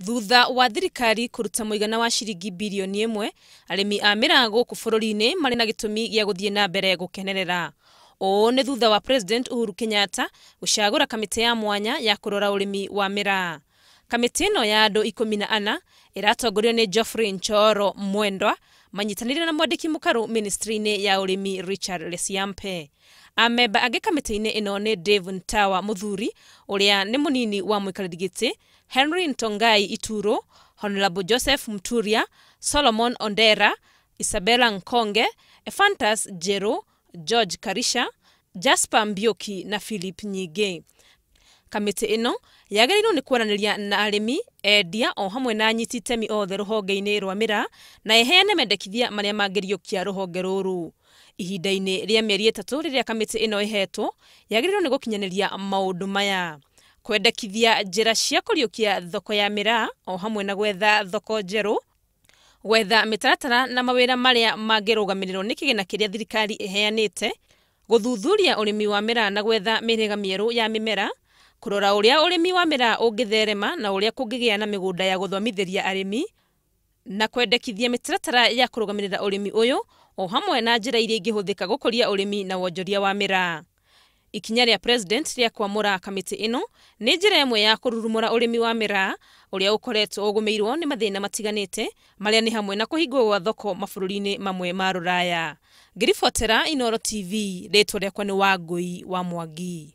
Thutha wa thirikari kũruta mũigana wa ciringi birioni 1, arĩmi a mĩraa gũkũ bũrũri-inĩ marĩ na gĩtũmi gĩa gũthiĩ na mbere gũkenerera. Ũũ nĩ thutha wa President Uhuru Kenyatta gũcagũra kamĩtĩ ya mwanya ya kũrora ũrĩmi wa mĩraa. Kamĩtĩ ĩno ya andũ 14 ĩratongorio nĩ Geoffrey Nchoro Mwendwa manyitanĩire na mwandĩki mũkarũ ministry-inĩ ya ũrĩmi Richard Lesiampe. Amemba angĩ kamĩtĩ-inĩ ĩno nĩ Dave Ntawa Mũthuri ũrĩa nĩ mũnini wa mũikarĩri gĩtĩ, Henry Ntongai Ituro, Honorable Joseph Mturia, Solomon Ondera, Isabella Nkonge, Ephantus Njeru, George Karisha, Jasper Mbiuki na Philip Nyingĩ. Kamĩtĩ ĩno yagĩrĩirwo nĩ kwaranĩria na arĩmi, endia o hamwe na anyiti itemi othe rũhonge-inĩ rwa mĩraa na ĩheane mendekithia marĩa mangĩriũkia rũhonge rũrũ. Ihinda-inĩ rĩa mĩeri 3 rĩrĩa kamĩtĩ ĩno ĩhetwo, yagĩrĩirwo nĩ gũkinyanĩria maũndũ maya: kwendekithia njĩra cia kũriũkia thoko ya mĩraa o hamwe na gwetha thoko njerũ, gwetha mĩtaratara na mawĩra marĩa mangĩrũgamĩrĩrwo nĩ kĩgĩna kĩrĩa thirikari ĩheanĩte, gũthuthuria ũrĩmi wa mĩraa na gwetha mĩhĩrĩga mĩerũ ya mĩmera, kũrora ũrĩa ũrĩmi wa mĩraa ũngĩtherema na ũrĩa kũngĩgĩa na mĩgũnda ya gũthomithĩria arĩmi, na kwendekithia mĩtaratara ya kũrũgamĩrĩra ũrĩmi ũyũ o hamwe na njĩra iria ingĩhũthĩka gũkũria ũrĩmi na wonjoria wa mĩraa. Ikinya rĩa President rĩa kwamũra kamĩtĩ ĩno nĩ njĩra ĩmwe ya kũrurumũra ũrĩmi wa mĩraa ũrĩa ũkoretwo ũgũmĩirwo nĩ mathĩna matiganĩte marĩa nĩ hamwe na kũhingwo gwa thoko mabũrũri-inĩ mamwe ma rũraya. Ngĩribotera Inooro TV, rĩtwa rĩakwa nĩ Wangũi wa Mwangi.